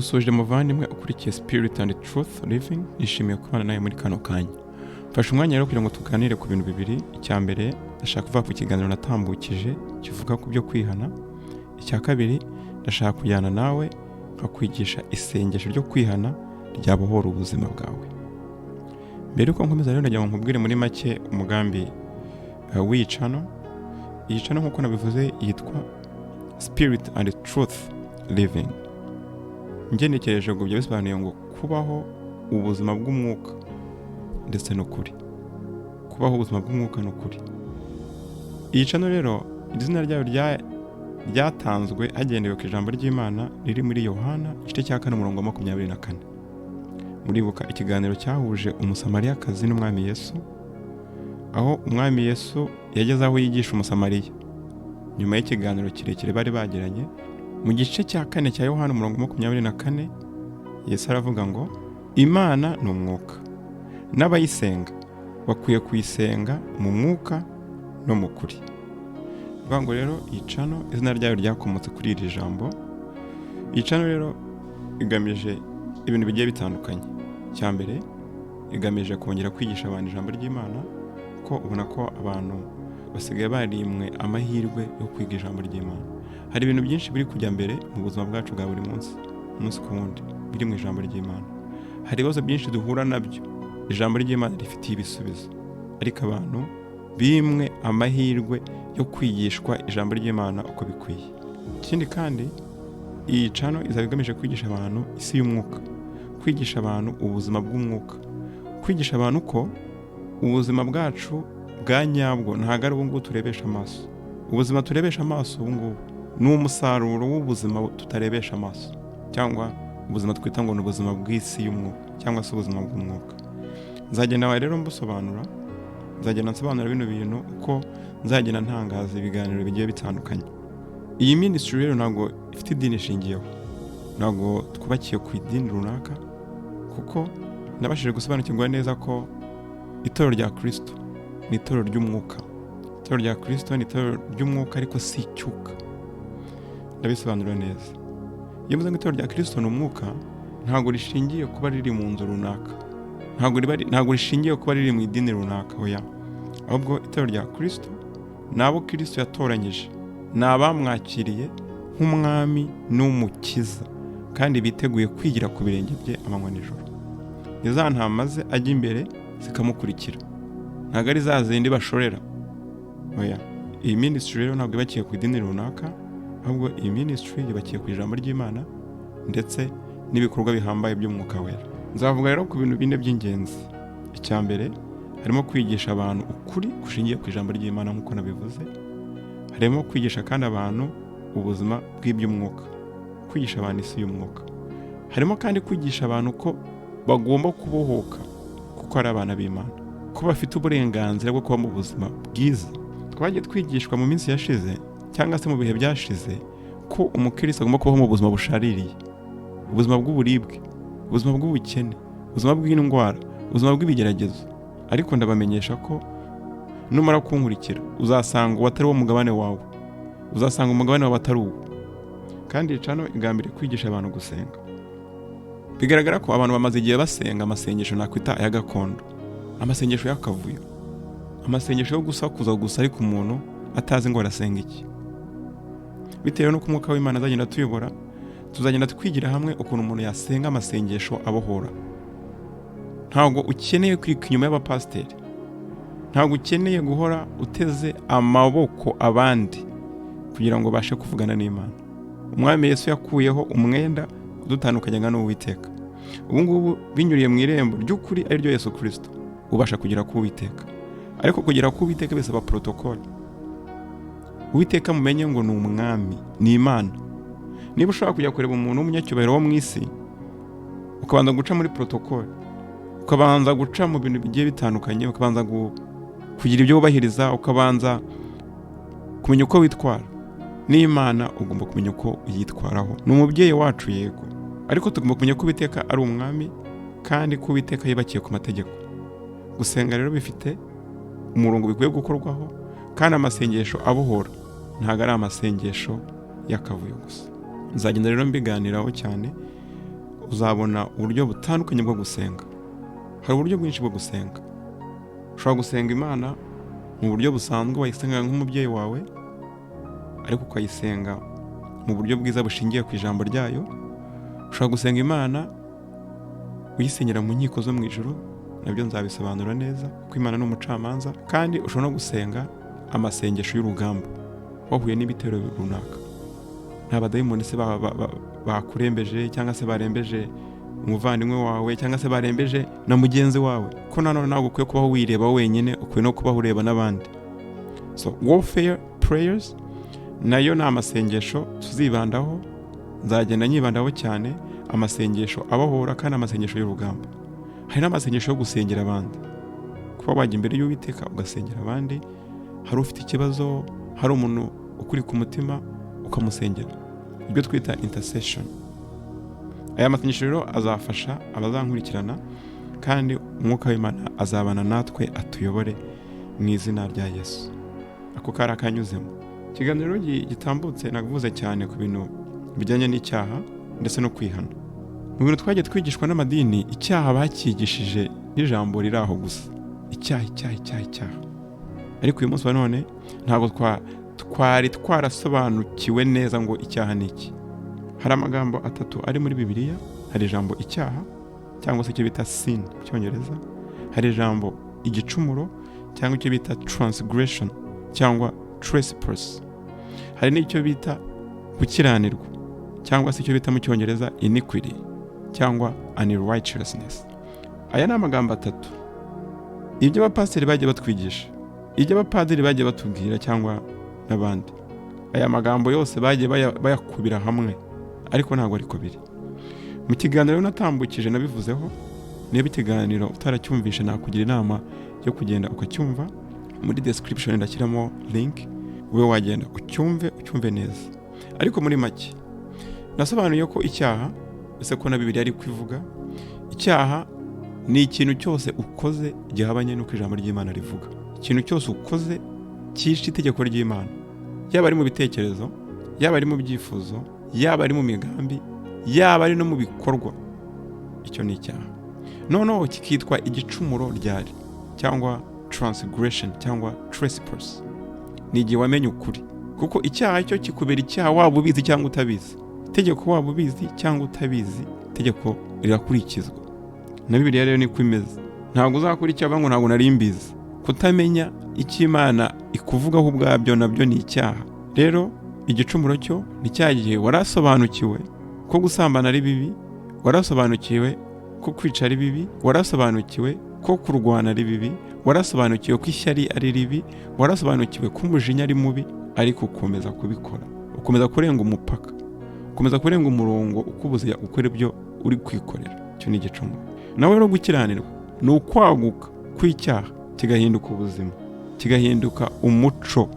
Ndagusuhuje muvandimwe ukurikiye Spirit and Truth Living, nishimiye kubana nawe muri kano kanya. Mfashe umwanya rero kugira ngo tuganire ku bintu bibiri. Icya mbere, ndashaka kuvuga ku kiganiro natambukije kivuga ku byo kwihana. Icya kabiri, ndashaka kujyana nawe nkakwigisha isengesho ryo kwihana ryabohora ubuzima bwawe. Mbere yuko nkomeza rero, ndagira ngo nkubwire muri make umugambi w'iyi channel. Iyi channel, nk'uko nabivuze, yitwa Spirit and Truth Living. Ngenekereje ngo ibyo bisobanuye ngo kubaho ubuzima bw'umwuka ndetse n'ukuri, kubaho ubuzima bw'umwuka n'ukuri. Iyi channel rero, izina ryayo ryatanzwe hagendewe ku ijambo ry'Imana riri muri Yohana igice cya 4, umurongo wa 24. Muribuka ikiganiro cyahuje Umusamariyakazi n'Umwami Yesu, aho Umwami Yesu yageze aho yigisha Umusamariya nyuma y'ikiganiro kirekire bari bagiranye. Mu gice cya 4 cya Yohana, umurongo wa 24, Yesu aravuga ngo: "Imana ni umwuka, n'abayisenga bakwiye kuyisenga mu mwuka no mu kuri." Bivuga ngo rero iyi channel, izina ryayo ryakomotse kuri iri jambo. Iyi channel rero igamije ibintu bigiye bitandukanye. Icya mbere, igamije kongera kwigisha abantu ijambo ry'Imana, ko ubona ko abantu basigaye barimwe amahirwe yo kwiga ijambo ry'Imana. Hari ibintu byinshi biri kujya mbere mu buzima bwacu bwa buri munsi, umunsi ku wundi, biri mu ijambo ry'Imana. Hari ibibazo byinshi duhura nabyo ijambo ry'Imana rifitiye ibisubizo, ariko abantu bimwe amahirwe yo kwigishwa ijambo ry'Imana uko bikwiye. Ikindi kandi, iyi channel izaba igamije kwigisha abantu isi y'umwuka, kwigisha abantu ubuzima bw'umwuka, kwigisha abantu ko ubuzima bwacu bwa nyabwo ntabwo ari ubu ngubu turebesha amaso. Ubuzima turebesha amaso ubu ngubu ni umusaruro w'ubuzima tutarebesha amaso, cyangwa ubuzima twita ngo ni ubuzima bw'isi y'umwuka, cyangwa se ubuzima bw'umwuka. Nzagenda rero mbusobanura, nzagenda nsobanura bino bintu uko nzagenda ntangaza ibiganiro bigiye bitandukanye. Iyi ministry rero ntabwo ifite idini ishingiyeho, ntabwo twubakiye ku idini runaka, kuko nabashije gusobanukirwa neza ko itorero rya Kirisito ni itorero ry'umwuka. Itorero rya Kirisito ni itorero ry'umwuka, ariko si icyuka. Ndabisobanura neza. Iyo mvuze ngo itorero rya Kirisito ni umwuka, ntabwo rishingiye kuba riri mu nzu runaka, ntabwo rishingiye kuba riri mu idini runaka, oya. Ahubwo itorero rya Kirisito ni abo Kirisito yatoranyije, ni abamwakiriye nk'umwami n'umukiza kandi biteguye kwigira ku birenge bye amanywa nijoro. Ni za ntama ze ajya imbere zikamukurikira, ntabwo ari za zindi bashorera, oya. Iyi ministry rero ntabwo yubakiye ku idini runaka, ahubwo iyi ministry yubakiye ku ijambo ry'Imana ndetse n'ibikorwa bihambaye by'Umwuka Wera. Nzavuga rero ku bintu bine by'ingenzi. Icya mbere, harimo kwigisha abantu ukuri gushingiye ku ijambo ry'Imana nk'uko nabivuze. Harimo kwigisha kandi abantu ubuzima bw'iby'umwuka, kwigisha abantu isi y'umwuka. Harimo kandi kwigisha abantu ko bagomba kubohoka kuko ari abana b'Imana, ko bafite uburenganzira bwo kuba mu buzima bwiza. Twagiye twigishwa mu minsi yashize cyangwa se mu bihe byashize ko umukristo agomba kubaho mu buzima bushaririye, ubuzima bw'uburibwe, ubuzima bw'ubukene, ubuzima bw'indwara, ubuzima bw'ibigeragezo. Ariko ndabamenyesha ko numara kunkurikira uzasanga uwo atari wo mugabane wawe, uzasanga umugabane wawe atari uwo. Kandi iyi channel igambiriye kwigisha abantu gusenga. Bigaragara ko abantu bamaze igihe basenga amasengesho nakwita aya gakondo, amasengesho y'akavuyo, amasengesho yo gusakuza gusa, ariko umuntu atazi ngo arasenga iki. Bitewe n'uko Umwuka w'Imana azagenda atuyobora, tuzagenda twigira hamwe ukuntu umuntu yasenga amasengesho abohora. Ntabwo ukeneye kwiruka inyuma y'abapasiteri, ntabwo ukeneye guhora uteze amaboko abandi kugira ngo ubashe kuvugana n'Imana. Umwami Yesu yakuyeho umwenda udutandukanyaga n'Uwiteka. Ubu ngubu, binyuriye mu irembo ry'ukuri ari ryo Yesu Kirisito, ubasha kugera ku Uwiteka. Ariko kugera ku Uwiteka bisaba protocole. Uwiteka, mumenye ngo ni umwami, ni Imana. Niba ushobora kujya kureba umuntu w'umunyacyubahiro wo mu isi, ukabanza guca muri protocole, ukabanza guca mu bintu bigiye bitandukanye, ukabanza kugira ibyo wubahiriza, ukabanza kumenya uko witwara, n'Imana ugomba kumenya uko uyitwaraho. Ni umubyeyi wacu, yego, ariko tugomba kumenya ko Uwiteka ari umwami kandi ko Uwiteka yubakiye ku mategeko. Gusenga rero bifite umurongo bikwiye gukorwaho, kandi amasengesho abohora ntabwo ari amasengesho y'akavuyo gusa. Nzagenda rero mbiganiraho cyane. Uzabona uburyo butandukanye bwo gusenga. Hari uburyo bwinshi bwo gusenga. Ushobora gusenga Imana mu buryo busanzwe wayisenga nk'umubyeyi wawe, ariko ukayisenga mu buryo bwiza bushingiye ku ijambo ryayo. Ushobora gusenga Imana uyisengera mu nkiko zo mu ijuru, nabyo nzabisobanura neza kuko Imana ni umucamanza. Kandi ushobora no gusenga amasengesho y'urugamba wahuye n'ibitero runaka, nta badayimoni se bakurembeje cyangwa se barembeje umuvandimwe wawe cyangwa se barembeje na mugenzi wawe, ko nanone ntabwo ukwiye kubaho wireba wenyine, ukwiye no kubaho ureba n'abandi. So warfare prayers nayo ni amasengesho tuzibandaho, nzagenda nyibandaho cyane, amasengesho abohora kandi amasengesho y'urugamba. Hari n'amasengesho yo gusengera abandi, kuba wajya imbere y'Uwiteka ugasengera abandi. Hari ufite ikibazo, hari umuntu ukuri ku mutima, ukamusengera, ibyo twita intercession. Aya masengesho rero azafasha abazankurikirana, kandi Umwuka w'Imana azabana natwe atuyobore mu izina rya Yesu. Ako kari akanyuzemo. Ikiganiro gitambutse navuze cyane ku bintu bijyanye n'icyaha ndetse no kwihana. Mu bintu twagiye twigishwa n'amadini, icyaha bakigishije n'ijambo riri aho gusa, icyaha, icyaha, icyaha, icyaha. Ariko uyu munsi wa none ntabwo twari twarasobanukiwe neza ngo icyaha ni iki. Hari amagambo atatu ari muri Bibiliya. Hari ijambo icyaha cyangwa se icyo bita sin mu Cyongereza, hari ijambo igicumuro cyangwa icyo bita transgression cyangwa trespass, hari n'icyo bita gukiranirwa cyangwa se icyo bita mu Cyongereza iniquity cyangwa unrighteousness. Aya ni amagambo atatu. Ibyo abapasiteri bagiye batwigisha, ibyo abapadiri bagiye batubwira cyangwa n'abandi, aya magambo yose bagiye bayakubira hamwe, ariko ntabwo ariko biri. Mu kiganiro natambukije nabivuzeho. Niba ikiganiro utaracyumvishe, nakugira inama yo kugenda ukacyumva. Muri description ndashyiramo link, ube wagenda ucyumve, ucyumve neza. Ariko muri make nasobanuye ko icyaha, ese ko na Bibiliya ari kwivuga, icyaha ni ikintu cyose ukoze gihabanye n'uko ijambo ry'Imana rivuga. Ikintu cyose ukoze cyishe itegeko ry'Imana, yaba ari mu bitekerezo, yaba ari mu byifuzo, yaba ari mu migambi, yaba ari no mu bikorwa, icyo ni icyaha. Noneho kikitwa igicumuro ryari, cyangwa transgression cyangwa trespass? Ni igihe wamenye ukuri, kuko icyaha cyo kikubera icyaha waba ubizi cyangwa utabizi. Itegeko waba ubizi cyangwa utabizi, itegeko rirakurikizwa. Na Bibiliya rero niko imeze. Ntabwo uzakora icyaha ngo ntabwo nari mbizi. Kutamenya icyo Imana ikuvugaho ubwabyo nabyo ni icyaha. Rero igicumuro cyo ni cya gihe warasobanukiwe ko gusambana ari bibi, warasobanukiwe ko kwica ari bibi, warasobanukiwe ko kurwana ari bibi, warasobanukiwe ko ishyari ari ribi, warasobanukiwe ko umujinya ari mubi, ariko ukomeza kubikora, ukomeza kurenga umupaka, ukomeza kurenga umurongo ukubuza gukora ibyo uri kwikorera. Icyo ni igicumuro. Nawe rero gukiranirwa ni ukwaguka kw'icyaha, kigahinduka ubuzima, kigahinduka umuco,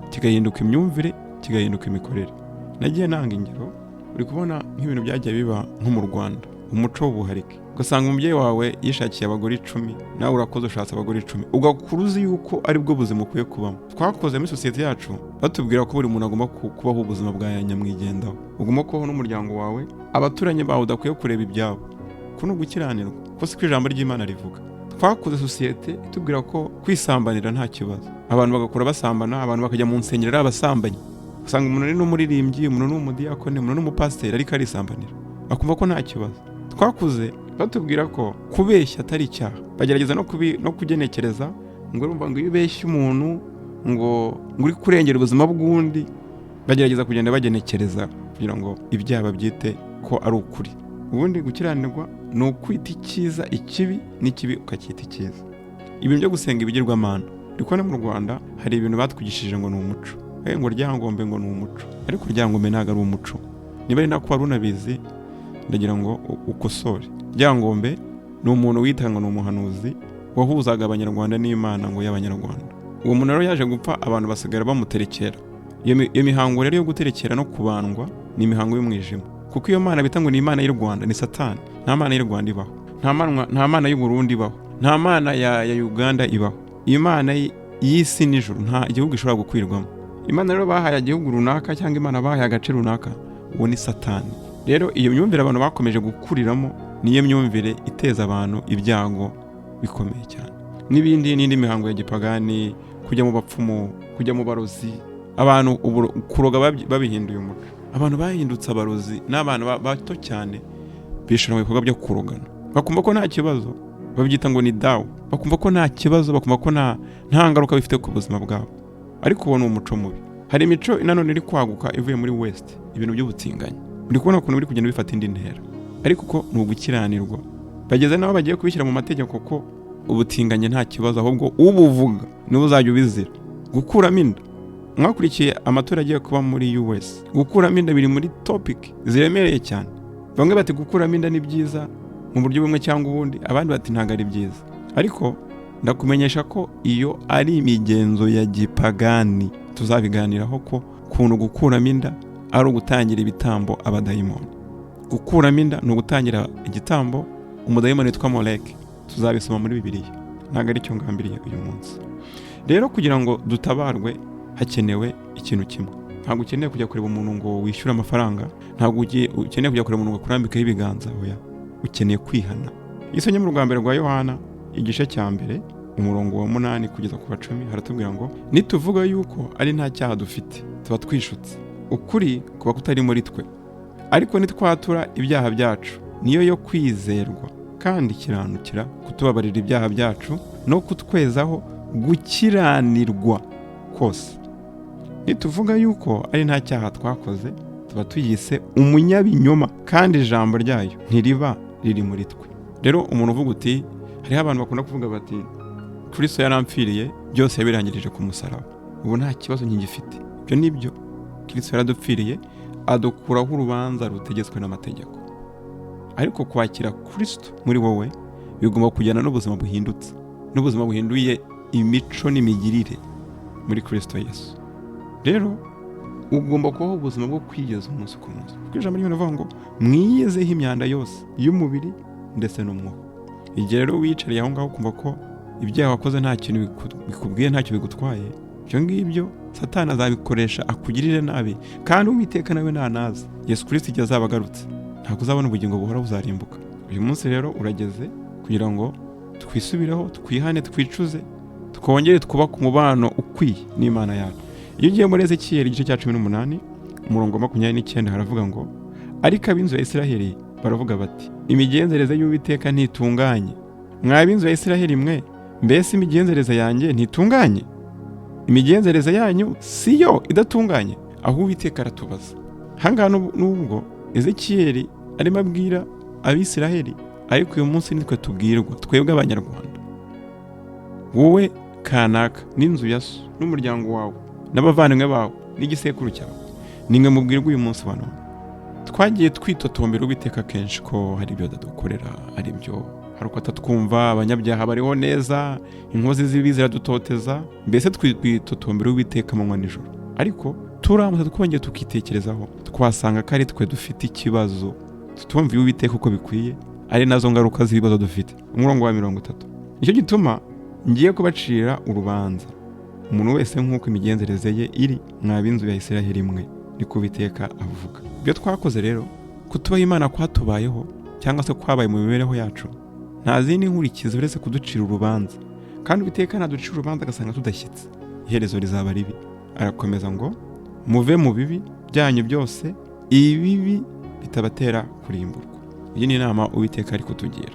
kigahinduka imyumvire, kigahinduka imikorere. Nagiye nanga ingero. Uri kubona nk'ibintu byagiye biba nko mu Rwanda, umuco w'ubuharike, ugasanga umubyeyi wawe yishakiye abagore 10, nawe urakoze ushatse abagore 10, ugakura uzi yuko aribwo buzima ukwiye kubamo. Twakoze muri sosiyete yacu batubwira ko buri muntu agomba kubaho ubuzima bwa nyamwigendaho, ugomba kubaho n'umuryango wawe, abaturanyi bawe udakwiye kureba ibyabo. Kuno ni ugukiranirwa, ko siko ijambo ry'Imana rivuga. Twakoze sosiyete itubwira ko kwisambanira nta kibazo, abantu bagakura basambana, abantu bakajya mu nsengero ari abasambanyi. Usanga umuntu ari n'umuririmbyi, umuntu ni umudiyakoni, umuntu ni umupasiteri, ariko arisambanira, akumva ko nta kibazo. Twakuze batubwira ko kubeshya atari icyaha, bagerageza no kugenekereza ngo urumva ngo iyo ubeshya umuntu ngo uri kurengera ubuzima bw'undi. Bagerageza kugenda bagenekereza kugira ngo ibyaha babyite ko ari ukuri. Ubundi gukiranirwa ni ukwita icyiza ikibi, n'ikibi ukacyita icyiza. Ibintu byo gusenga ibigirwamana, uri kubona mu Rwanda hari ibintu batwigishije ngo ni umuco, ngo Ryangombe ngo ni umuco, ariko Ryangombe ntabwo ari umuco. Niba ari nako wari unabizi, ndagira ngo ukosore. Ryangombe ni umuntu wita ngo ni umuhanuzi wahuzaga Abanyarwanda n'Imana ngo y'Abanyarwanda. Uwo muntu rero yaje gupfa, abantu basigara bamuterekera. Iyo mihango rero yo guterekera no kubandwa ni imihango y'umwijima, kuko iyo mana bita ngo ni Imana y'u Rwanda ni Satani. Nta mana y'u Rwanda ibaho, nta mana y'u Burundi ibaho, nta mana ya Uganda ibaho. Imana y'isi n'ijuru nta igihugu ishobora gukwirwamo. Imana rero bahaye igihugu runaka cyangwa Imana bahaye agace runaka, uwo ni Satani. Rero iyo myumvire abantu bakomeje gukuriramo niyo myumvire iteza abantu ibyago bikomeye cyane, n'ibindi n'indi mihango ya gipagani, kujya mu bapfumu, kujya mu barozi. Abantu kuroga babihinduye umuco. Abantu bahindutse abarozi n'abana bato cyane bishora mu bikorwa byo kurogana, bakumva ko nta kibazo, babyita ngo ni dawu, bakumva ko nta kibazo, bakumva ko nta ngaruka bifite ku buzima bwabo. Ariko uwo ni umuco mubi. Hari imico nanone iri kwaguka ivuye muri West, ibintu by'ubutinganyi. Muri kubona ukuntu biri kugenda bifata indi ntera, ariko uko ni ugukiranirwa. Bageze n'aho bagiye kubishyira mu mategeko ko ubutinganyi nta kibazo, ahubwo ubuvuga niwe uzajya ubizira. Gukuramo inda, mwakurikiye amatora agiye kuba muri US, gukuramo inda biri muri topic ziremereye cyane. Bamwe bati gukuramo inda ni byiza mu buryo bumwe cyangwa ubundi, abandi bati ntabwo ari byiza. Ariko ndakumenyesha ko iyo ari imigenzo ya gipagani, tuzabiganiraho ko kuntu gukuramo inda ari ugutangira ibitambo abadayimoni. Gukuramo inda ni ugutangira igitambo umudayimoni witwa Moleke, tuzabisoma muri Bibiliya, ntabwo ari cyo ngambiriye uyu munsi. Rero kugira ngo dutabarwe hakenewe ikintu kimwe. Ntabwo ukeneye kujya kureba umuntu ngo wishyure amafaranga, ntabwo ukeneye kujya kureba umuntu ngo akurambikeho ibiganza, oya, ukeneye kwihana. Isonye mu rwa mbere rwa Yohana igice cya 1 umurongo wa 8 kugeza ku wa 10 haratubwira ngo nituvuga yuko ari nta cyaha dufite tuba twishutse, ukuri kuba kutari muri twe. Ariko nitwatura ibyaha byacu niyo yo kwizerwa kandi ikiranukira kutubabarira ibyaha byacu no kutwezaho gukiranirwa kose. Nituvuga yuko ari nta cyaha twakoze tuba tuyise umunyabinyoma kandi ijambo ryayo ntiriba riri muri twe. Rero umuntu uvuga uti, hariho abantu bakunda kuvuga bati Kristo yarampfiriye byose yabirangirije ku musaraba, ubu nta kibazo nkigifite. Ibyo nibyo, Kristo yaradupfiriye adukuraho urubanza rutegetswe n'amategeko. Ariko kwakira Kristo muri wowe bigomba kujyana n'ubuzima buhindutse, n'ubuzima buhinduye imico n'imigirire muri Kristo Yesu. Rero ugomba kubaho ubuzima bwo kwiyeza umunsi ku munsi, kuko ijambo ry'Imana rivuga ngo mwiyezeho imyanda yose y'umubiri ndetse n'umwuka. Igihe rero wiyicariye aho ngaho ukumva ko ibyaha wakoze nta kintu bikubwiye, ntacyo bigutwaye, ibyo ngibyo Satani azabikoresha akugirire nabi, kandi Uwiteka nawe ntanaza. Yesu Kristo igihe azaba agarutse ntabwo uzabona ubugingo buhora, buzarimbuka. Uyu munsi rero urageze kugira ngo twisubireho, twihane, twicuze, twongere twubake umubano ukwiye n'Imana yacu. Iyo ugiye muri Ezekiyeli igice cya 18 umurongo wa 29 haravuga ngo ariko ab'inzu ya Isiraheli baravuga bati imigenzereze y'Uwiteka ntitunganye. Mwa b'inzu ya Isiraheli mwe, mbese imigenzereze yanjye ntitunganye? Imigenzereze yanyu si yo idatunganye? Aho Uwiteka aratubaza. Ahangaha n'ubwo Ezekiyeli arimo abwira Abisiraheli, ariko uyu munsi nitwe tubwirwa, twebwe Abanyarwanda. Wowe kanaka n'inzu ya so n'umuryango wawe n'abavandimwe bawe n'igisekuru cyawe, nimwe mubwirwa uyu munsi wa none. Twagiye twitotombera Uwiteka kenshi ko hari ibyo adadukorera, hari ibyo hari uko atatwumva, abanyabyaha bariho neza, inkozi z'ibibi ziradutoteza, mbese twitotombera Uwiteka amanywa nijoro. Ariko turamutse twongeye tukitekerezaho, twasanga ko ari twe dufite ikibazo, tutumviye Uwiteka uko bikwiye, ari nazo ngaruka z'ibibazo dufite. Umurongo wa 30, nicyo gituma ngiye kubacira urubanza umuntu wese nk'uko imigenzereze ye iri, mwa b'inzu ya Isiraheli mwe, niko Uwiteka avuga. Ibyo twakoze rero, kutubaha Imana kwatubayeho cyangwa se kwabaye mu mibereho yacu, nta zindi nkurikizi uretse kuducira urubanza. Kandi Uwiteka naducira urubanza agasanga tudashyitse, iherezo rizaba ribi. Arakomeza ngo muve mu bibi byanyu byose, ibibi bitabatera kurimburwa. Iyi ni inama Uwiteka ari kutugira.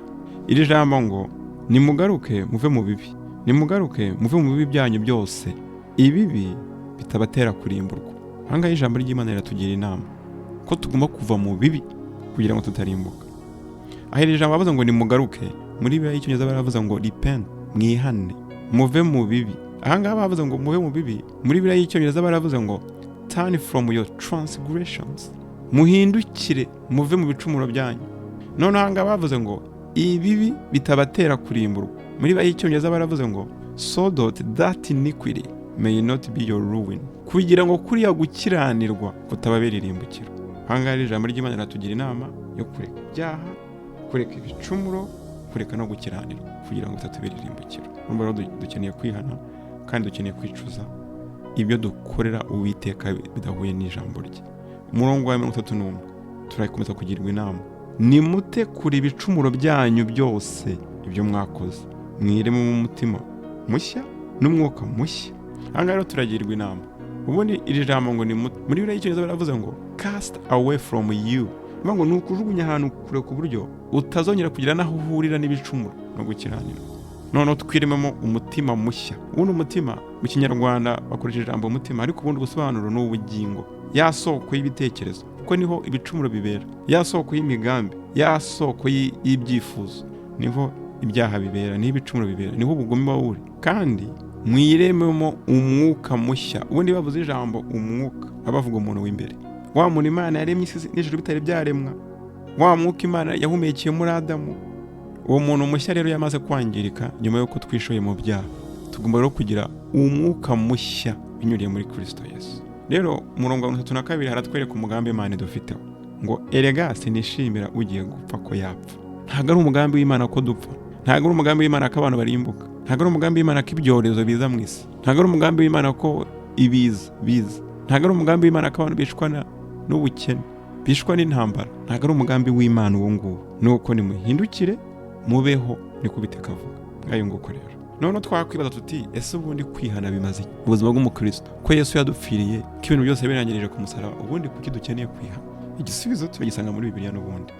Iri jambo ngo nimugaruke muve mu bibi, nimugaruke muve mu bibi byanyu byose, ibibi bitabatera kurimburwa. Ahangaha ijambo ry'Imana riratugira inama ko tugomba kuva mu bibi kugira ngo tutarimbuka. Aho iri jambo bavuze ngo nimugaruke, muri Bibiliya y'Icyongereza baravuze ngo repent, mwihane, muve mu bibi. Ahangaha bavuze ngo muve mu bibi, muri Bibiliya y'Icyongereza baravuze ngo turn from your transgressions, muhindukire muve mu bicumuro byanyu. Noneho ahangaha bavuze ngo ibibi bitabatera kurimburwa. Muri Bibiliya y'Icyongereza baravuze ngo so that iniquity may not be your ruin, kugira ngo kuriya gukiranirwa kutababera irimbukiro. Ahangaha ijambo ry'Imana riratugira inama yo kureka ibyaha, kureka ibicumuro, kureka no gukiranirwa, kugira ngo bitatubera irimbukiro. Urumva rero dukeneye kwihana kandi dukeneye kwicuza ibyo dukorera Uwiteka bidahuye n'ijambo rye. Umurongo wa 31, Turakomeza kugirwa inama: nimute kure ibicumuro byanyu byose, ibyo mwakoze, mwiremo umutima mushya n'umwuka mushya. Aha ngaha rero turagirwa inama. Ubundi iri jambo ngo ni muri Bibiliya y'Icyongereza baravuze ngo "cast away from you", bivuga ngo ni ukujugunya ahantu kure ku buryo utazongera kugira n'aho uhurira n'ibicumuro no gukiranirwa. Noneho twirememo umutima mushya. Ubundi umutima, mu Kinyarwanda bakoresha ijambo umutima, ariko ubundi ubusobanuro ni ubugingo, ya soko y'ibitekerezo, kuko niho ibicumuro bibera, ya soko y'imigambi, ya soko y'ibyifuzo, niho ibyaha bibera, niho ibicumuro bibera, niho ubugome buba buri. Kandi mwirememo umwuka mushya. Ubundi bavuze ijambo umwuka, baba bavuga umuntu w'imbere, wa muntu Imana yaremye isi n'ijuru bitari byaremwa, wa mwuka Imana yahumekeye muri Adamu. Uwo muntu mushya rero yamaze kwangirika nyuma y'uko twishoye mu byaha. Tugomba rero kugira umwuka mushya binyuriye muri Kirisito Yesu. Rero umurongo wa 32 haratwereka umugambi Imana idufiteho, ngo erega sinishimira ugiye gupfa ko yapfa. Ntabwo ari umugambi w'Imana ko dupfa, ntabwo ari umugambi w'Imana ko abantu barimbuka, ntabwo ari umugambi w'Imana ko ibyorezo biza mu isi, ntabwo ari umugambi w'Imana ko ibiza biza, ntabwo ari umugambi w'Imana ko abantu bicwa n'ubukene, bicwa n'intambara. Ntabwo ari umugambi w'Imana uwo nguwo. Nuko nimuhindukire mubeho, niko Uwiteka avuga. Ngayo nguko rero. Noneho twakwibaza tuti: ese ubundi kwihana bimaze iki mu buzima bw'umukristo, ko Yesu yadupfiriye, ko ibintu byose birangirije ku musaraba, ubundi kuki dukeneye kwihana? Igisubizo turagisanga muri Bibiliya n'ubundi.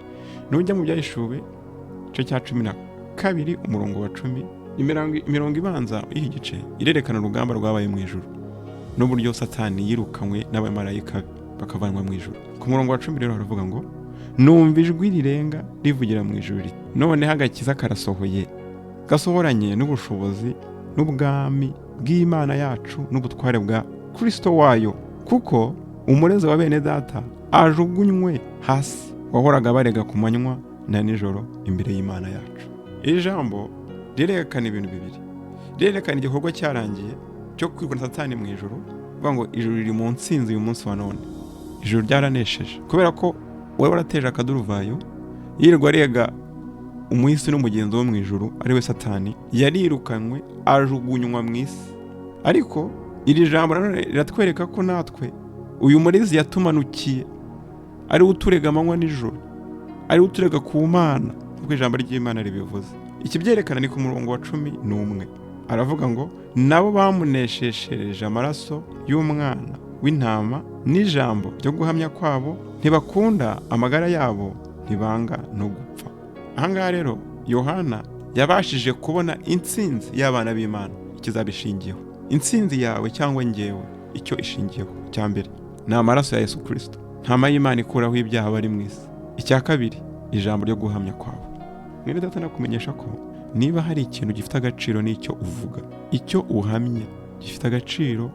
Nujya mu Byahishuwe igice cya 12 umurongo wa 10, imirongo ibanza y'iki gice irerekana urugamba rwabaye mu ijuru n'uburyo Satani yirukanywe n'abamarayika be bakavanwa mu ijuru. Ku murongo wa 10 rero haravuga ngo: numva ijwi rirenga rivugira mu ijuru riti: noneho agakiza karasohoye, gasohoranye n'ubushobozi n'ubwami bw'Imana yacu n'ubutware bwa Kristo wayo, kuko umurezi wa bene data ajugunywe hasi, wahoraga barega ku manywa na nijoro imbere y'Imana yacu. Iri jambo rirerekana ibintu bibiri: rirerekana igikorwa cyarangiye cyo kwirukana Satani mu ijuru, kuvuga ngo ijuru riri mu nsinzi uyu munsi wa none, ijuru ryaranesheje, kubera ko wari warateje akaduruvayo yirirwa arega umuhisi n'umugenzi wo mu ijuru, ari we Satani, yarirukanywe ajugunywa mu isi. Ariko iri jambo nanone riratwereka ko natwe uyu murezi yatumanukiye, ari we uturega amanywa nijoro, ari we uturega ku Mana, nk'uko ijambo ry'Imana ribivuze. Ikibyerekana ni ku murongo wa 11, aravuga ngo: nabo bamunesheshereje amaraso y'umwana w'intama n'ijambo ryo guhamya kwabo, ntibakunda amagara yabo, ntibanga no gupfa. Ahangaha rero Yohana yabashije kubona intsinzi y'abana b'Imana ikizabishingiyeho. Intsinzi yawe cyangwa ngewe, icyo ishingiyeho icya mbere ni amaraso ya Yesu Kirisito, ntama y'Imana ikuraho ibyaha bari mu isi. Icya kabiri, ijambo ryo guhamya kwawe. Mwene data, nakumenyesha ko niba hari ikintu gifite agaciro n'icyo uvuga, icyo uhamya gifite agaciro,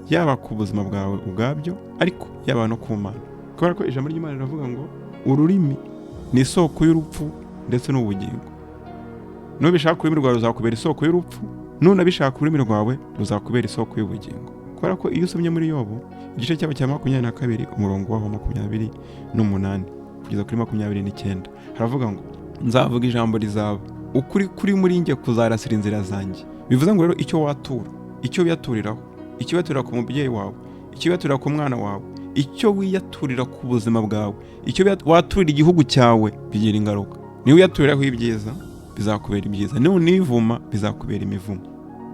yaba ku buzima bwawe ubwabyo, ariko yaba no ku Mana, kubera ko ijambo ry'Imana riravuga ngo ururimi ni isoko y'urupfu ndetse n'ubugingo. Nubishaka ururimi rwawe ruzakubera isoko y'urupfu, nunabishaka ururimi rwawe ruzakubera isoko y'ubugingo. Kubera ko iyo usomye muri Yobu igice cyabo cya 22 umurongo waho 28 kugeza kuri 29, haravuga ngo: nzavuga ijambo rizaba, ukuri kuri muri njye kuzarasira inzira zanjye. Bivuze ngo rero icyo watura, icyo wiyaturiraho, icyo wiyaturira ku mubyeyi wawe, icyo wiyaturira ku mwana wawe, icyo wiyaturira ku buzima bwawe, icyo waturira igihugu cyawe, bigira ingaruka. Niba wiyaturiraho ibyiza, bizakubera ibyiza; nunivuma, bizakubera imivumo.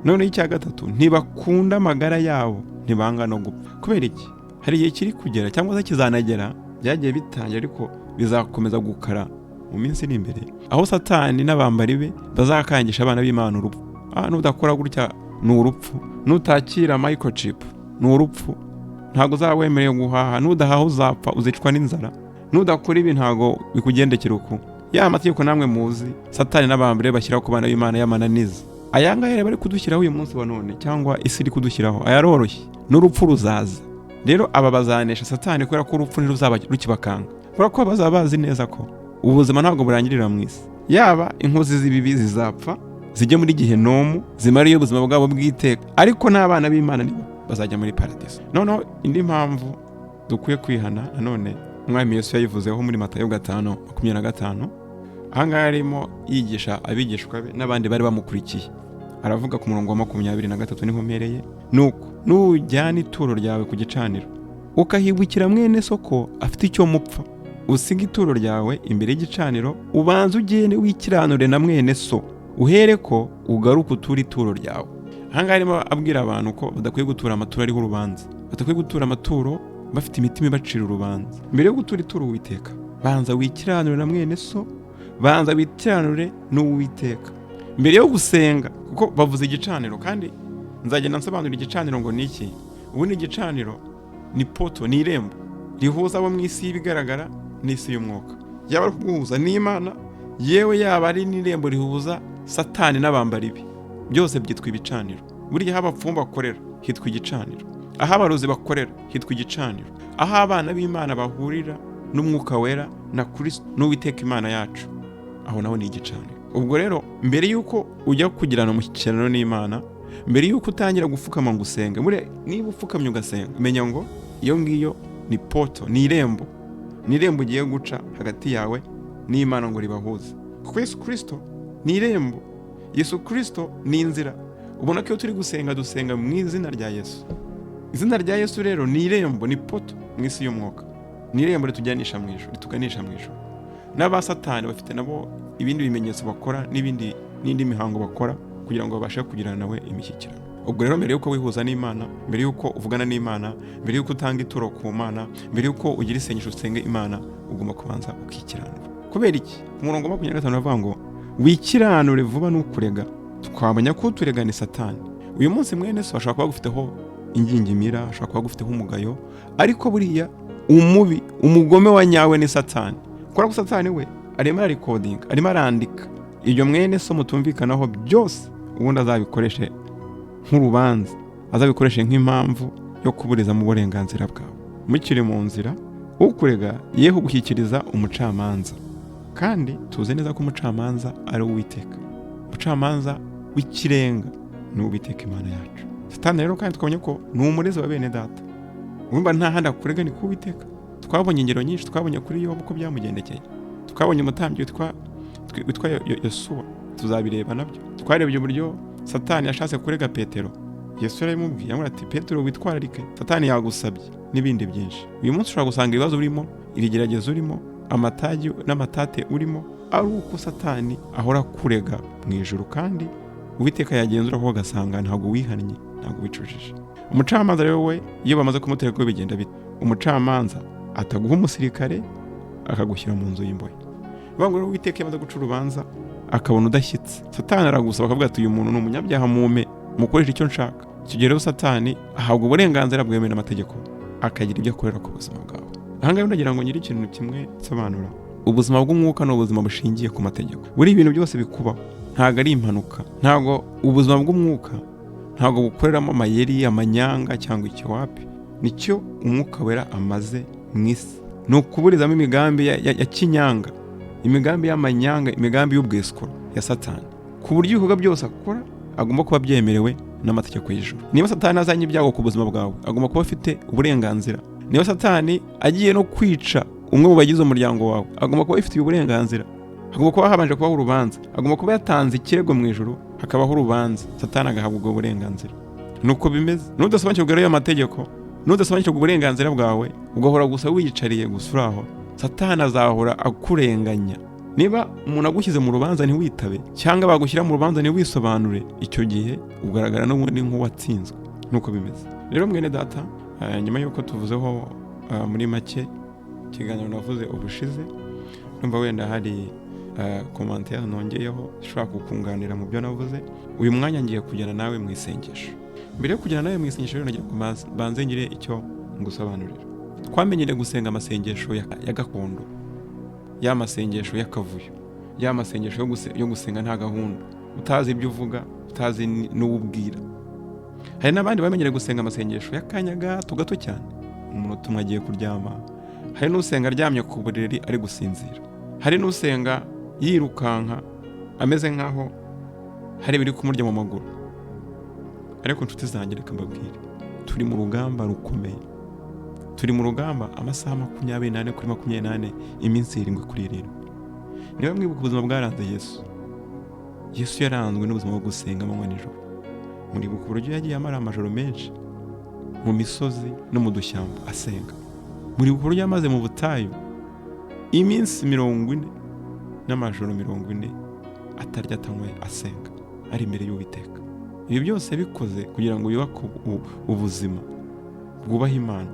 Noneho icya gatatu, ntibakunda amagara yabo, ntibanga no gupfa. Kubera iki? Hari igihe kiri kugera cyangwa se kizanagera, byagiye bitangira ariko bizakomeza gukara mu minsi iri imbere, aho Satani n'abambari be bazakangisha abana b'Imana urupfu. Nudakora gutya ni urupfu, nutakira microchip ni urupfu, ntabwo uzaba wemerewe guhaha, nudahaha uzapfa, uzicwa n'inzara, nudakora ibi ntabwo bikugendekera uku. Ya mategeko namwe muzi Satani n'abambari be bashyiraho ku bana b'Imana y'amananiza, aya ngaya rero bari kudushyiraho uyu munsi wa none, cyangwa isi iri kudushyiraho, ayaroroshye, n'urupfu ruzaza. Rero aba bazanesha Satani, kubera ko urupfu ntiruzaba rukibakanga, kubera ko bazaba bazi neza ko ubuzima ntabwo burangirira mu isi. Yaba inkozi z'ibibi zizapfa zijye muri gehinomu, zimara iyo ubuzima bwabo bw'iteka, ariko n'abana b'Imana nibo bazajya muri paradiso. Noneho indi mpamvu dukwiye kwihana, nanone Umwami Yesu yayivuzeho muri Matayo 5:25. Ahangaha arimo yigisha abigishwa be n'abandi bari bamukurikiye, aravuga ku murongo wa 23, niho mpereye: nuko nujyana ituro ryawe ku gicaniro, ukahibukira mwene soko afite icyo mupfa. Usige ituro ryawe imbere y'igicaniro, ubanze ugende wikiranure na mwene so, uhere ko ugaruke uture ituro ryawe. Ahangaha arimo abwira abantu ko badakwiye gutura amaturo ariho urubanza, badakwiye gutura amaturo bafite imitima ibacira urubanza. Mbere yo gutura ituro Uwiteka, banza wikiranure na mwene so, banza wikiranure n'Uwiteka. Mbere yo gusenga, kuko bavuze igicaniro, kandi nzagenda nsobanura igicaniro ngo ni iki. Ubundi igicaniro ni portal, ni irembo rihuza abo mu isi y'ibigaragara n'isi y'umwuka, yaba ari kuguhuza n'Imana, yewe yaba ari n'irembo rihuza Satani n'abambari be, byose byitwa ibicaniro. Burya aho abapfumu bakorera hitwa igicaniro, aho abarozi bakorera hitwa igicaniro, aho abana b'Imana bahurira n'Umwuka Wera na Kristo n'Uwiteka Imana yacu, aho naho ni igicaniro. Ubwo rero mbere y'uko ujya kugirana umushyikirano n'Imana, mbere y'uko utangira gupfukama ngo usenge, buriya niba upfukamye ugasenga, menya ngo iyo ngiyo ni portal, ni irembo, ni irembo ugiye guca hagati yawe n'Imana ngo ribahuze, kuko Yesu Kirisito ni irembo, Yesu Kirisito ni inzira. Ubona ko iyo turi gusenga dusenga mu izina rya Yesu. Izina rya Yesu rero ni irembo, ni portal mu isi y'umwuka, ni irembo ritujyanisha mu ijuru, rituganisha mu ijuru. N'abasatani bafite nabo ibindi bimenyetso bakora n'ibindi n'indi mihango bakora kugira ngo babashe kugirana nawe imishyikirano. Ubwo rero mbere y'uko wihuza n'Imana, mbere y'uko uvugana n'Imana, mbere y'uko utanga ituro ku Mana, mbere y'uko ugira isengesho usenge Imana, ugomba kubanza ukikiranura. Kubera iki? Ku murongo wa 25 aravuga ngo wikiranure vuba n'ukurega. Twamenya ko uturega ni Satani. Uyu munsi mwene so ashobora kuba agufiteho ingingimira, ashobora kuba agufiteho umugayo, ariko buriya umubi, umugome wa nyawe ni Satani, kubera ko Satani we arimo ararecordinga, arimo arandika ibyo mwene so mutumvikanaho byose, ubundi azabikoreshe nk'urubanza, azabikoreshe nk'impamvu yo kuburizamo uburenganzira bwawe. Mukiri mu nzira, ukurega ye kugushyikiriza umucamanza, kandi tuzi neza ko umucamanza ari Uwiteka, umucamanza w'ikirenga ni Uwiteka Imana yacu. Satani rero kandi twabonye ko ni umurezi wa bene data. Urumva nta handi akurega, ni ku Uwiteka. Twabonye ingero nyinshi, twabonye kuri Yobu uko byamugendekeye, twabonye umutambyi witwa Yosuwa, tuzabireba nabyo. Twarebye uburyo Satani yashatse kurega Petero, Yesu yarabimubwiye, aramubwira ati: "Petero, witwararike, Satani yagusabye", n'ibindi byinshi. Uyu munsi ushobora gusanga ibibazo urimo, ibigeragezo urimo, amatage n'amatate urimo, ari uko Satani ahora kurega mu ijuru, kandi Uwiteka yagenzura ko agasanga ntabwo wihannye, ntabwo wicujije. Umucamanza rero we, iyo bamaze kumutera ko bigenda bite? Umucamanza ataguha umusirikare, akagushyira mu nzu y'imbohe. Bivuga ngo rero Uwiteka yamaze guca urubanza akabona udashyitse, Satani aragusaba, akavuga ati: "Uyu muntu ni umunyabyaha, mume mukoresha icyo nshaka." Icyo gihe rero Satani ahabwa uburenganzira bwemewe n'amategeko, akagira ibyo akorera ku buzima bwawe. Ahangaha ndagira ngo ngire ikintu kimwe nsobanura. Ubuzima bw'umwuka ni ubuzima bushingiye ku mategeko. Buri ibintu byose bikubaho ntabwo ari impanuka, ntabwo ubuzima bw'umwuka ntabwo bukoreramo amayeri, amanyanga cyangwa icyo, wapi. Nicyo Umwuka Wera amaze mu isi, ni ukuburizamo imigambi ya kinyanga, imigambi y'amanyanga, imigambi y'ubwesikoro ya Satani, ku buryo ibikorwa byose akora agomba kuba byemerewe n'amategeko y'ijuru. Niba Satani azanye ibyago ku buzima bwawe, agomba kuba afite uburenganzira. Niba Satani agiye no kwica umwe mu bagize umuryango wawe, agomba kuba abifitiye uburenganzira. Hagomba kuba habanje kubaho urubanza, agomba kuba yatanze ikirego mu ijuru, hakabaho urubanza, Satani agahabwa ubwo burenganzira. Nuko bimeze. Nudasobanukirwa rero ayo mategeko, nudasobanukirwa uburenganzira bwawe, ugahora gusa wiyicariye gusa uri aho, Satani azahora akurenganya. Niba umuntu agushyize mu rubanza ntiwitabe, cyangwa bagushyira mu rubanza ntiwisobanure, icyo gihe ugaragara n'ubundi nk'uwatsinzwe. Nuko bimeze rero, mwene data. Nyuma y'uko tuvuzeho muri make ikiganiro navuze ubushize, numva wenda hari commentaire nongeyeho zishobora kukunganira mu byo navuze. Uyu mwanya ngiye kujyana nawe mu isengesho. Mbere yo kujyana nawe mu isengesho rero, nagira ngo mbanze ngire icyo ngusobanurira. Twamenyereye gusenga amasengesho ya gakondo, ya masengesho y'akavuyo, ya masengesho yo gusenga nta gahunda, utazi ibyo uvuga, utazi n'uwo ubwira. Hari n'abandi bamenyereye gusenga amasengesho y'akanya gato gato cyane, umunota umwe agiye kuryama. Hari n'usenga aryamye ku buriri ari gusinzira. Hari n'usenga yirukanka ameze nk'aho hari ibiri kumurya mu maguru. Ariko inshuti zanjye, reka mbabwire, turi mu rugamba rukomeye. Turi mu rugamba amasaha 24 kuri 24, iminsi 7 kuri 7. Niba mwibuka ubuzima bwaranze Yesu, Yesu yaranzwe n'ubuzima bwo gusenga amanywa nijoro. Muribuka uburyo yagiye amara amajoro menshi mu misozi no mu dushyamba asenga. Muribuka uburyo yamaze mu butayu. Iminsi 40 n'amajoro 40 atarya atanywa, asenga ari imbere y'Uwiteka. Ibi byose bikoze kugira ngo yubake ubuzima bwubaha Imana.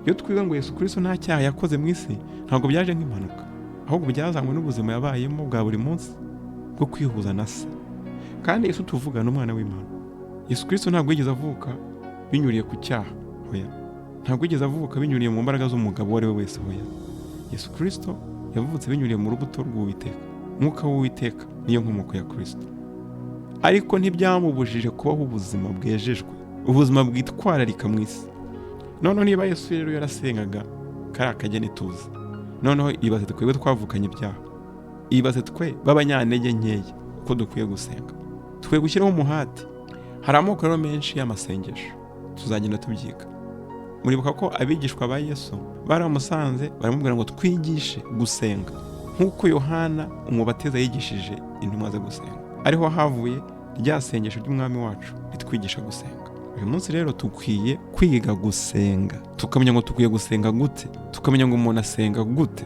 Iyo twiga ngo Yesu Kristo nta cyaha yakoze mu isi, ntabwo byaje nk'impanuka, ahubwo byazanywe n'ubuzima yabayemo bwa buri munsi bwo kwihuza na Se. Kandi Yesu tuvuga ni umwana w'Imana. Yesu Kristo ntabwo yigeze avuka binyuriye ku cyaha, hoya. Ntabwo yigeze avuka binyuriye mu mbaraga z'umugabo uwo ari we wese, hoya. Yesu Kristo yavutse binyuriye mu rubuto rw'Uwiteka. Umwuka w'Uwiteka niyo nkomoko ya Kristo. Ariko ntibyamubujije kubaho ubuzima bwejejwe, ubuzima bwitwararika mu isi. Noneho niba Yesu rero yarasengaga kari akageni tuzi, noneho ibaze twebwe twavukanye ibyaha, ibaze twe b'abanyantege nkeya uko dukwiye gusenga, tukwiye gushyiraho umuhati. Hari amoko rero menshi y'amasengesho, tuzagenda tubyiga. Muribuka ko abigishwa ba Yesu baramusanze baramubwira ngo twigishe gusenga nk'uko Yohana umubatiza yigishije intumwa ze gusenga. Ariho havuye rya sengesho ry'umwami wacu ritwigisha gusenga. Uyu munsi rero dukwiye kwiga gusenga, tukamenya ngo dukwiye gusenga gute, tukamenya ngo umuntu asenga gute.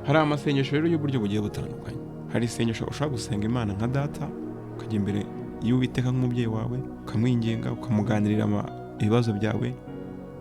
Hari amasengesho rero y'uburyo bugiye butandukanye. Hari isengesho ushobora gusenga Imana nka data, ukajya imbere y'Uwiteka nk'umubyeyi wawe, ukamwinginga, ukamuganirira ibibazo byawe,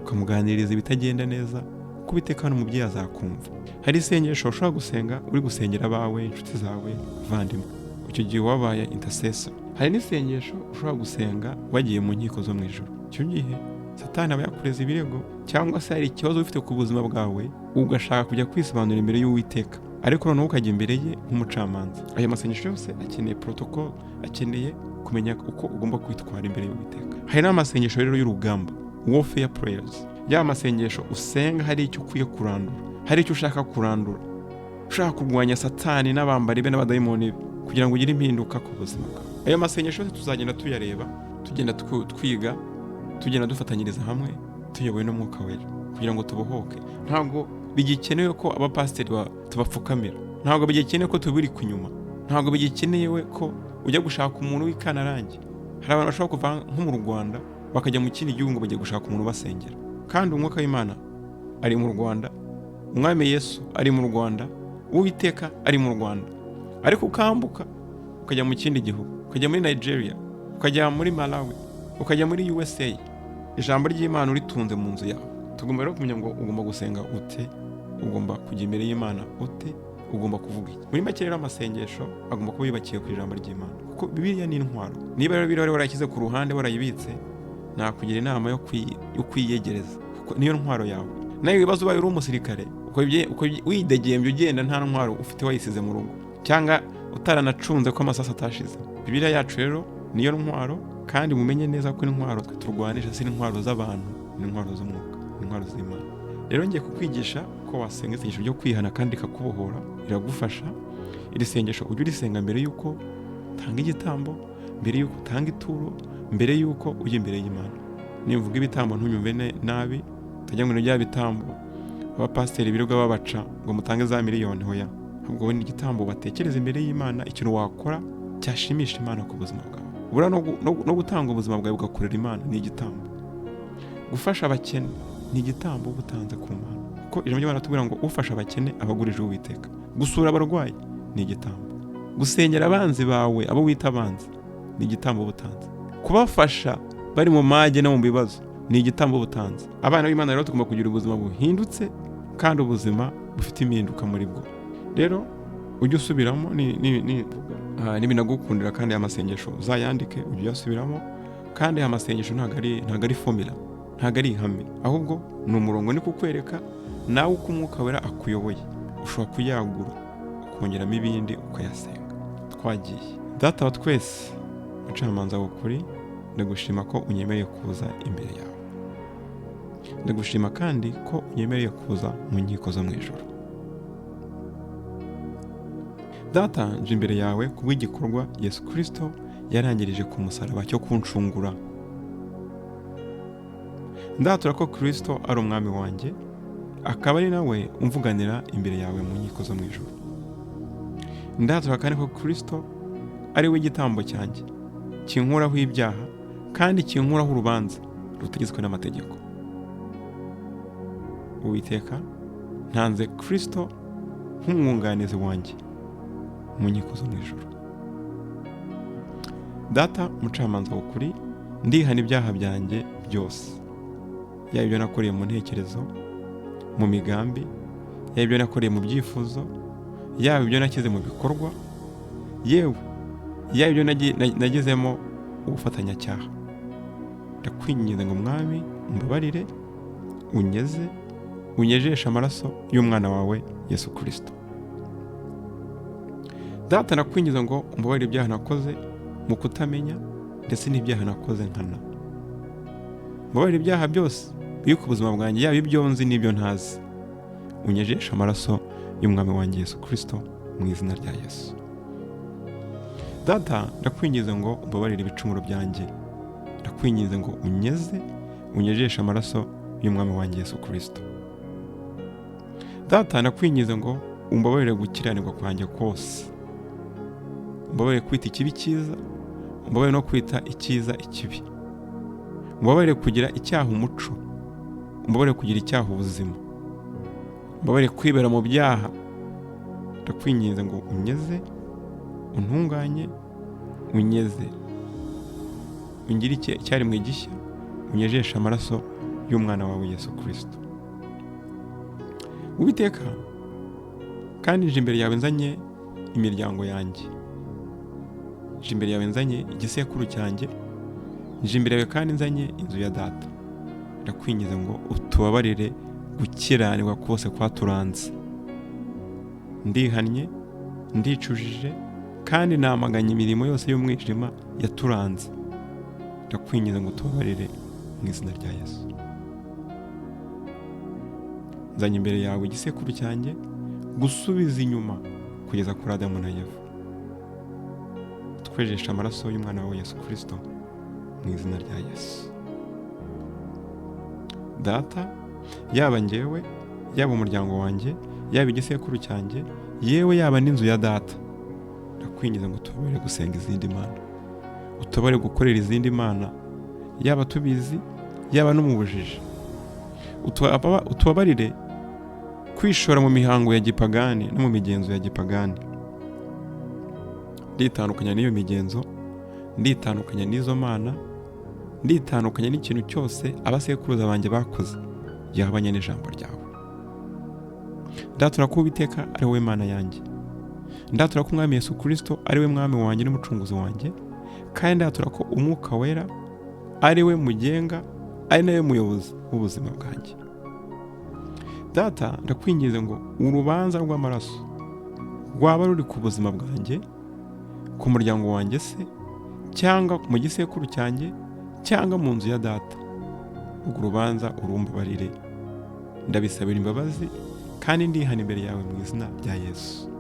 ukamuganiriza ibitagenda neza, kuko Uwiteka n'umubyeyi azakumva. Hari isengesho ushobora gusenga uri gusengera abawe, inshuti zawe, abavandimwe, icyo gihe wabaye intercessor. Hari n'isengesho ushobora gusenga wagiye mu nkiko zo mu ijuru. Icyo gihe Satani aba yakureze ibirego, cyangwa se hari ikibazo ufite ku buzima bwawe, ugashaka kujya kwisobanura imbere y'Uwiteka, ariko noneho ukajya imbere ye nk'umucamanza. Ayo masengesho yose akeneye protocol, akeneye kumenya uko ugomba kwitwara imbere y'Uwiteka. Hari n'amasengesho rero y'urugamba, warfare prayers. Ya masengesho usenga hari icyo ukwiye kurandura, hari icyo ushaka kurandura, ushaka kurwanya Satani n'abambari be n'abadayimoni be, kugira ngo ugire impinduka ku buzima bwawe. Ayo masengesho yose tuzagenda tuyareba, tugenda twiga, tugenda dufatanyiriza hamwe, tuyobowe n'Umwuka Wera, kugira ngo tubohoke. Ntabwo bigikenewe ko abapasiteri tubapfukamira, ntabwo bigikenewe ko tubirika inyuma, ntabwo bigikenewe ko ujya gushaka umuntu w'ikanarange. Hari abantu bashobora kuva nko mu Rwanda bakajya mu kindi gihugu ngo bagiye gushaka umuntu ubasengera, kandi Umwuka w'Imana ari mu Rwanda, Umwami Yesu ari mu Rwanda, Uwiteka ari mu Rwanda. Ariko ukambuka ukajya mu kindi gihugu, ukajya muri Nigeria, ukajya muri Malawi, ukajya muri USA, ijambo ry'Imana uritunze mu nzu yawe. Tugomba rero kumenya ngo ugomba gusenga ute, ugomba kujya imbere y'Imana ute, ugomba kuvuga iki. Muri make rero amasengesho agomba kuba yubakiye ku ijambo ry'Imana, kuko Bibiliya ni intwaro. Niba rero Bibiliya warayishyize ku ruhande, warayibitse, nakugira inama yo kwiyegereza, kuko niyo ntwaro yawe. Nawe ibibazo ubaye uri umusirikare widegembya ugenda nta ntwaro ufite, wayisize mu rugo cyangwa utaranacunze ko amasasu atashize. Bibiliya yacu rero niyo ntwaro, kandi mumenye neza ko intwaro twe turwanisha si intwaro z'abantu, ni intwaro z'umwuka, ni intwaro z'Imana. Rero ngiye kukwigisha ko wasenga isengesho ryo kwihana kandi rikakubohora, riragufasha. Iri sengesho ujye urisenga mbere y'uko utanga igitambo, mbere y'uko utanga ituro, mbere y'uko ujya imbere y'Imana. Nimvuga ibitambo ntunyumve nabi, utajya ngo ni bya bitambo abapasiteri birirwa babaca ngo mutange za miliyoni, hoya. Ahubwo wowe ni igitambo batekereza imbere y'Imana, ikintu wakora cyashimisha Imana ku buzima bwawe. Buriya no gutanga ubuzima bwawe ugakorera Imana ni igitambo. Gufasha abakene ni igitambo uba utanze ku Mana, kuko ijambo ry'Imana riratubwira ngo ufasha abakene aba agurije Uwiteka. Gusura abarwayi ni igitambo. Gusengera abanzi bawe, abo wita abanzi, ni igitambo uba utanze. Kubafasha bari mu mage no mu bibazo ni igitambo uba utanze. Abana b'Imana rero tugomba kugira ubuzima buhindutse kandi ubuzima bufite impinduka muri bwo. Rero ujye usubiramo nibinagukundira, kandi aya masengesho uzayandike ujye uyasubiramo. Kandi aya masengesho ntabwo ari formula, ntabwo ari ihame, ahubwo ni umurongo, ni kukwereka nawe uko Umwuka Wera akuyoboye. Ushobora kuyagura ukongeramo ibindi ukayasenga. Twagiye. Data wa twese, mucamanza w'ukuri, ndagushima ko unyemereye kuza imbere yawe. Ndagushima kandi ko unyemereye kuza mu nkiko zo mu ijuru. Data, nje imbere yawe kubw'igikorwa Yesu Kristo yarangirije ku musaraba cyo kuncungura. Ndatura ko Kristo ari umwami wanjye, akaba ari nawe umvuganira imbere yawe mu nkiko zo mu ijuru. Ndatura kandi ko Kristo ari we igitambo cyanjye kinkuraho ibyaha kandi kinkuraho urubanza rutegetswe n'amategeko. Uwiteka, ntanze Kristo nk'umwunganizi wanjye mu nkiko zo mu ijuru. Data mucamanza w'ukuri, ndihana ibyaha byanjye byose, yaba ibyo nakoreye mu ntekerezo, mu migambi, yaba ibyo nakoreye mu byifuzo, yaba ibyo nashyize mu bikorwa, yewe yaba ibyo nagizemo ubufatanyacyaha. Ndakwinginze ngo Mwami umbabarire, unyeze, unyejeshe amaraso y'umwana wawe Yesu Kristo. Data ndakwinginze ngo umbabarire ibyaha nakoze mu kutamenya ndetse n'ibyaha nakoze nkana. Mbabarire ibyaha byose biri ku buzima bwanjye, yaba ibyo nzi n'ibyo ntazi. Unyejeshe amaraso y'umwami wanjye Yesu Kristo mu izina rya Yesu. Data ndakwinginze ngo umbabarire ibicumuro byanjye. Ndakwinginze ngo unyeze, unyejeshe amaraso y'umwami wanjye Yesu Kristo. Data ndakwinginze ngo umbabarire gukiranirwa kwanjye kose. Umbabarire kwita ikibi cyiza, umbabarire no kwita icyiza ikibi. Umbabarire kugira icyaha umuco, umbabarire kugira icyaha ubuzima. Umbabarire kwibera mu byaha. Ndakwinginze ngo unyeze, untunganye, unyeze, ungire icyaremwe gishya, unyejeshe amaraso y'umwana wawe Yesu Kristo. Uwiteka, kandi nje imbere yawe nzanye imiryango yanjye, nje imbere yawe nzanye igisekuru cyanjye, nje imbere yawe kandi nzanye inzu ya data. Ndakwinginze ngo utubabarire gukiranirwa kose kwaturanze. Ndihannye, ndicujije, kandi namaganye imirimo yose y'umwijima yaturanze. Ndakwinginze ngo utubabarire mu izina rya Yesu. Nzanye imbere yawe igisekuru cyanjye, gusubiza inyuma kugeza kuri Adamu na Eva. Twejeshe amaraso y'umwana wawe Yesu Kristo mu izina rya Yesu. Data, yaba njyewe, yaba umuryango wanjye, yaba igisekuru cyanjye, yewe yaba n'inzu ya data, ndakwinginze ngo utubabarire gusenga izindi mana, utubabarire gukorera izindi mana, yaba tubizi, yaba no mu bujiji. Utubabarire kwishora mu mihango ya gipagani no mu migenzo ya gipagani. Nditandukanya n'iyo migenzo, nditandukanya n'izo mana, nditandukanya n'ikintu cyose abasekuruza banjye bakoze gihabanye n'ijambo ryawe. Ndatura ko Uwiteka ari wowe Mana yanjye. Ndatura ko Umwami Yesu Kristo ari we Mwami wanjye n'Umucunguzi wanjye, kandi ndatura ko Umwuka Wera ari we mugenga, ari nawe muyobozi w'ubuzima bwanjye. Data, ndakwinginze ngo urubanza rw'amaraso rwaba ruri ku buzima bwanjye, ku muryango wanjye se, cyangwa mu gisekuru cyanjye, cyangwa mu nzu ya data, urwo rubanza urumbabarire. Ndabisabira imbabazi kandi ndihana imbere yawe mu izina rya Yesu.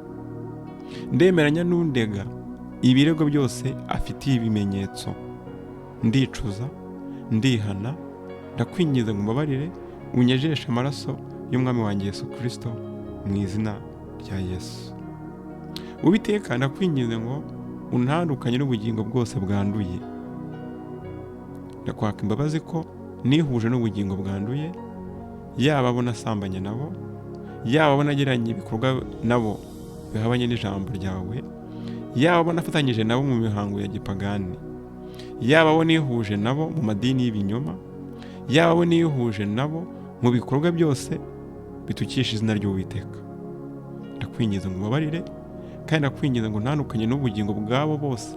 Ndemeranya n'undega ibirego byose afitiye ibimenyetso. Ndicuza, ndihana, ndakwinginze ngo umbabarire, unyejeshe amaraso y'umwami wanjye Yesu Kristo mu izina rya Yesu. Uwiteka, ndakwinginze ngo untandukanye n'ubugingo bwose bwanduye. Ndakwaka imbabazi ko nihuje n'ubugingo bwanduye, yaba abo nasambanye nabo, yaba abo nagiranye ibikorwa nabo bihabanye n'ijambo ryawe, yaba abo nafatanyije nabo mu mihango ya gipagani, yaba abo nihuje nabo mu madini y'ibinyoma, yaba abo nihuje nabo mu bikorwa byose bitukisha izina ry'Uwiteka. Ndakwinginze ngo ubabarire, kandi ndakwinginze ngo ntandukanye n'ubugingo bwabo bose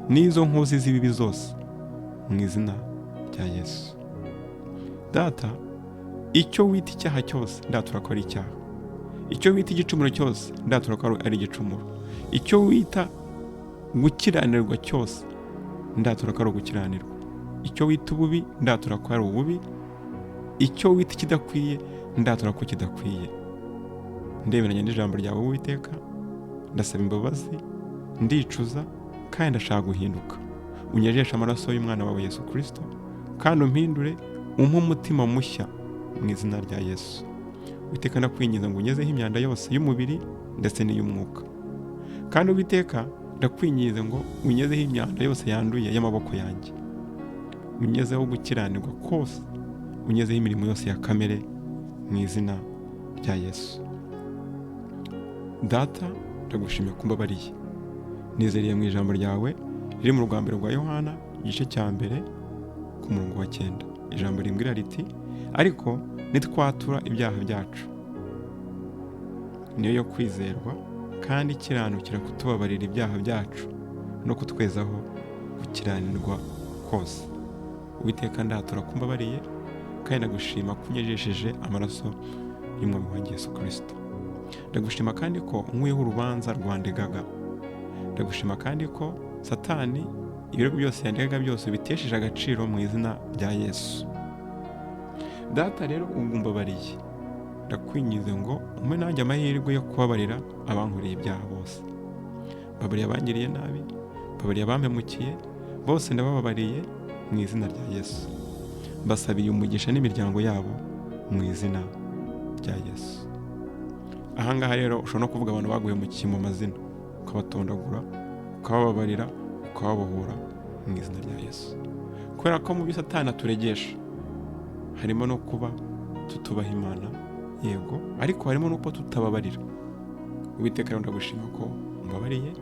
n'izo nkozi z'ibibi zose mu izina rya Yesu. Data, icyo wita icyaha cyose ndatura ko ari icyaha, icyo wita igicumuro cyose ndatura ko ari igicumuro, icyo wita gukiranirwa cyose ndatura ko ari ugukiranirwa, icyo wita ububi ndatura ko ari ububi, icyo wita ikidakwiye ndatura ko kidakwiye. Ndemeranya n'ijambo ryawe Uwiteka, ndasaba imbabazi, ndicuza, kandi ndashaka guhinduka. Unyejeshe amaraso y'umwana wawe Yesu Kristo, kandi umpindure, umpe umutima mushya mu izina rya Yesu. Uwiteka, ndakwinginze ngo unyezeho imyanda yose y'umubiri ndetse n'iy'umwuka. Kandi Uwiteka, ndakwinginze ngo unyezeho imyanda yose yanduye y'amaboko yanjye, unyezeho gukiranirwa kose, unyezeho imirimo yose ya kamere mu izina rya Yesu. Data, ndagushimye ko umbabariye. Nizeriye mu ijambo ryawe riri mu rwa mbere rwa Yohana igice cya 1 ku murongo wa 9. Ijambo rimbwira riti: ariko nitwatura ibyaha byacu, niyo yo kwizerwa kandi ikiranukira kutubabarira ibyaha byacu no kutwezaho gukiranirwa kose. Uwiteka, ndatura ko umbabariye kandi ndagushima ko unyejesheje amaraso y'umwami wanjye Yesu Kristo. Ndagushima kandi ko unkuyeho urubanza rwandegaga. Ndagushima kandi ko Satani ibirego byose yandegaga byose bitesheje agaciro mu izina rya Yesu. Data rero umbabariye, ndakwinginze ngo umpe nanjye amahirwe yo kubabarira abankoreye ibyaha bose. Mbabariye abangiriye nabi, mbabariye abampemukiye, bose ndabababariye mu izina rya Yesu. Mbasabiye umugisha n'imiryango yabo mu izina rya Yesu. Ahangaha rero ushobora no kuvuga abantu baguhemukiye mu mazina, ukabatondagura, ukabababarira, ukababohora mu izina rya Yesu. Kubera ko mu byo Satani aturegesha harimo no kuba tutubaha Imana, yego, ariko harimo no kuba tutababarira. Uwiteka rero ndagushima ko umbabariye,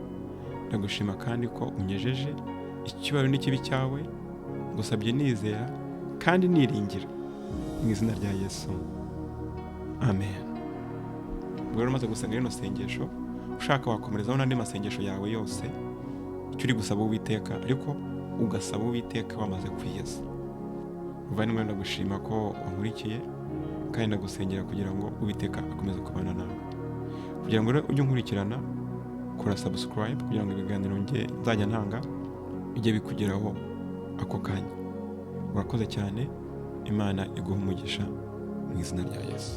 ndagushima kandi ko unyejeje icyubahiro n'ikibi cyawe, ngusabye nizera kandi niringira mu izina rya Yesu, amen. Ubwo rero umaze gusenga rino sengesho, ushaka wakomerezaho n'andi masengesho yawe yose, icyo uri gusaba Uwiteka, ariko ugasaba Uwiteka wamaze kwiyeza. Muvandimwe, ndagushima ko wankurikiye kandi ndagusengera kugira ngo Uwiteka akomeze kubana nawe. Kugira ngo rero ujye unkurikirana, kora subscribe kugira ngo ibiganiro nzajya ntanga bijye bikugeraho ako kanya. Urakoze cyane, Imana iguhe umugisha mu izina rya Yesu.